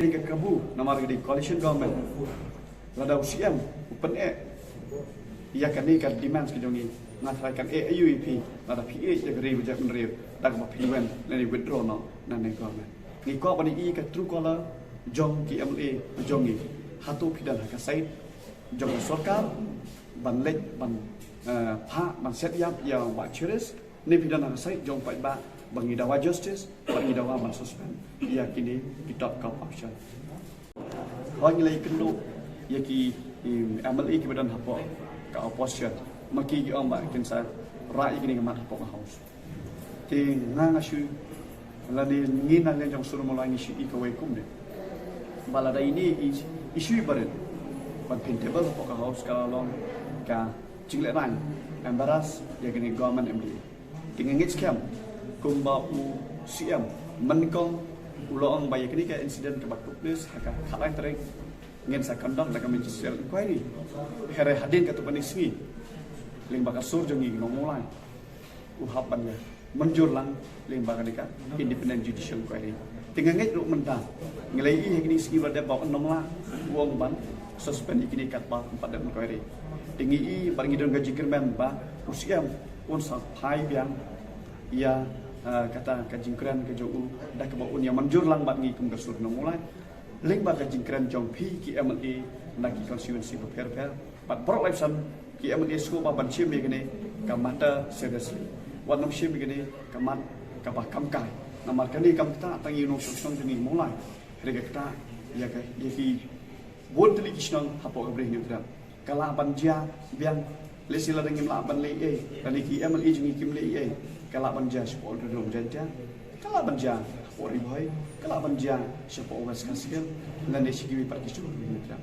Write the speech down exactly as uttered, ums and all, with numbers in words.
Ka kabu namar ka dei coalition government. Lada u C M u pyneh ïa kane ka demands ka jong ngi, nga tharai kan eh aïu ïa phi lada phi eh ïa ka ri ba jaitbynriew da kaba phi wan lane withdraw noh na ne government. Ngi kwah ban ïohi ka true colour jong ki M L A jong ngi. Hato phi don ha ka side jong ka sorkar ban leit ban, eh, phah ban set ïap ïa Bah Cherish, ne phi don ha ka side jong paidbah ba ngi dawa justice, ba ngi dawa ban suspend ïa kine ki top corruption. Hooid, ngi la ïakynduh ïa ki, em, M L A kiba don hapoh ka opposition, ma ki ki ong ba kin sa rah ïa kine ki mat hapoh ka House. Te nga nga shu, lane ngi na liang jong Sur Nongmulai ngi shu i kawei kumne, ba lada ine i issue barit ban pyntieng hapoh ka House ka long ka jinglehrain, embarrass ïa kine government M D A. Te nga ngeit skhem kumba u C M mynnyngkong u la ong ba ïa kane ka incident kaba took place ha ka khatlai tarik, ngin sa conduct da ka magisterial inquiry. Hynrei hadien katto katne sngi lyngba ka sur jong ngi Nongmulai u hap ban ïa mynjur lang lyngba kane ka independent judicial inquiry. Te nga ngeit ruh mynta ngi la ïohi ha kine ki sngi ba dep ba u Nongmulai u ong ban suspend ïa kine katba ym pat dep inquiry. Te ngi i ba ngi don ka jingkyrmen ba u C M un sa phai biang ïa, eh, kata ka jingkren ka jong u da kaba un ïa mynjur lang bad ngi kum ka sur Nongmulai lyngba ka jingkren jong phi ki M L A na ki constituency bapher bapher. Bad baroh lai san ki M L A sngewbha ban shim ïa kane ka matter seriously, wat nym shim ïa kane ka mat kaba kam kai. Namar kane kam ktah tang ïa u nongshong shnong jong ngi Mawlai, hynrei ka ktah ïa ka, ïa ki bun tylli ki shnong hapoh ka Bri Hynñiewtrep. Ka lah ban jia biang, lehse lada ngim lah ban leh ei, lane ki M L A jong ngi kim leh ei, ka lah ban jia shapoh Ri Lum Jaiñtia, ka lah ban jia shapoh Ri Bhoi, ka lah ban jia shapoh West Khasi Hills, lane sha kiwei pat ki shnong Bri Hynñiewtrep.